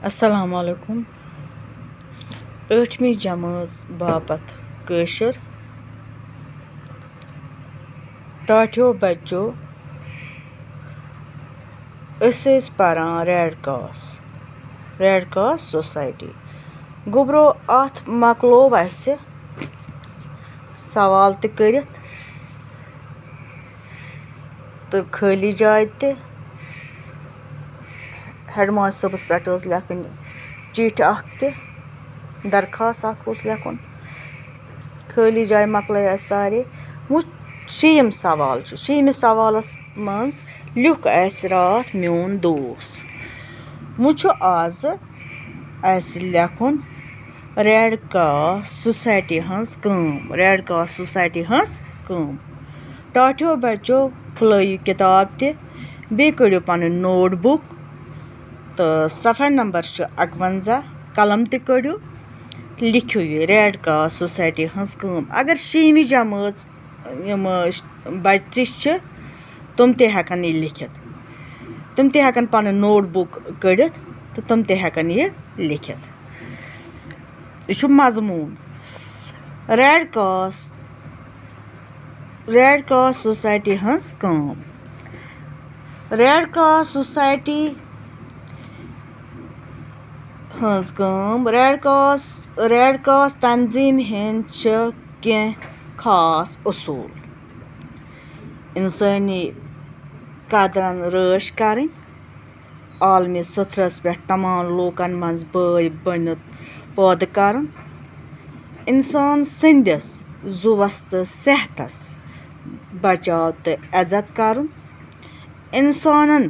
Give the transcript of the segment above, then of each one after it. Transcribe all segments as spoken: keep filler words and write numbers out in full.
السلام علیکم۔ ٲٹھمہِ جمٲژ باپتھ کٲشُر۔ ٹاٹھیو بچو، أسۍ ٲسۍ پران red cross, red cross society. گوٚبرو، اَتھ مۄکلوو اَسہِ سوال تہِ کٔرِتھ تہٕ خٲلی جاے تہِ۔ ہیڈ ماس صٲبَس پٮ۪ٹھ ٲس لیکھٕنۍ چِٹھۍ اَکھ تہِ، درخاست اَکھ اوس لیکھُن۔ خٲلی جاے مۄکلٲے اَسہِ سارے۔ وۄنۍ شیٚیِم سوال چھُ، شیٚیِمِس سوالَس منٛز لیوٚکھ اَسہِ راتھ میون دوس۔ وۄنۍ چھُ آزٕ اَسہِ لیکھُن ریڈ کراس سوسایٹی ہٕنٛز کٲم، ریڈ کراس سوسایٹی ہٕنٛز کٲم۔ ٹاٹھیو بچو، پھُلٲیِو کِتاب تہِ، بیٚیہِ کٔڑِو پنٕنۍ نوٹ بُک تہٕ صفحہ نمبر چھُ اَکوَنزاہ، قلم تہِ کٔڑِو، لیکھِو یہِ ریڈ کراس سوسایٹی ہٕنٛز کٲم۔ اگر شیٚیِمہِ جمٲژ یِم، ٲں، بچہِ چھِ، تِم تہِ ہیٚکَن یہِ لیکھِتھ۔ تِم تہِ ہیٚکَن پنٕنۍ نوٹ بُک کٔڑِتھ تہٕ تِم تہِ ہیٚکَن یہِ لیکھِتھ۔ یہِ چھُ مضموٗن۔ Red cross, red cross society ہٕنٛز کٲم۔ ریڈ کراس سوسایٹی ہٕنٛز کٲم۔ ریڈ کراس، ریڈ کراس تنظیٖم ہٕنٛدۍ چھِ کینٛہہ خاص اصوٗل۔ انسٲنی قدرن رٲچھ کرٕنۍ، عالمی سطحس پٮ۪ٹھ تمام لوٗکن منٛز بٲے بٔنِتھ پٲدٕ کرُن، انسان سٕنٛدِس زُوس تہٕ صحتس بچاو تہٕ عزت کرُن، انسانن،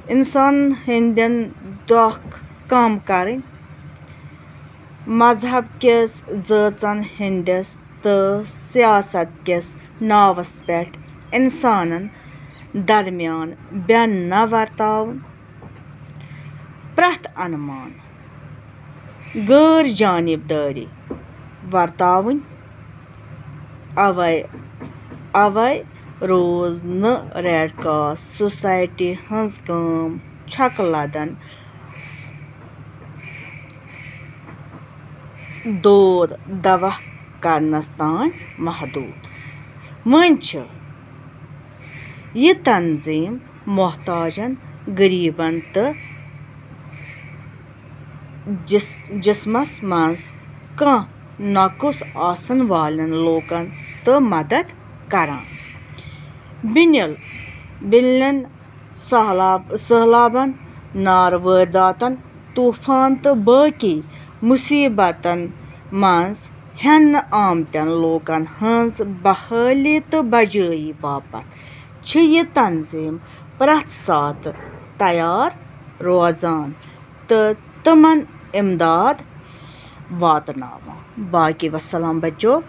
انسان ہٕنٛدٮ۪ن دۄکھ کم کرٕنۍ، مذہب کِس، زٲژن ہٕنٛدِس تہٕ سیاست کِس ناوس پٮ۪ٹھ انسانن درمیان بینہ ورتاوُن، پرٛٮ۪تھ انمان غٲر جانبدٲری ورتاوٕنۍ۔ اوے، اوے روٗز نہٕ ریڈ کراس سوسایٹی ہٕنٛز کٲم چھکہٕ لدن دود دوا کرنس تام محدود۔ وۄنۍ چھِ یہِ تنظیٖم محتاجن، غریبن تہٕ جس-، جسمس منٛز کانٛہہ نقص آسن والٮ۪ن لوٗکن تہٕ مدد کران۔ بِنیل، بِنلٮ۪ن سہلاب، سٔہلابن، نارٕ وٲرۍداتن، طوفان تہٕ باقی مُصیٖبتن منٛز ہٮ۪نہٕ آمتٮ۪ن لوٗکن ہٕنٛز بحٲلی تہٕ بجٲیی باپتھ چھِ یہِ تنظیٖم پرٛٮ۪تھ ساتہٕ تیار روزان تہٕ تِمن اِمداد واتناوان۔ باقی وسلام بچو۔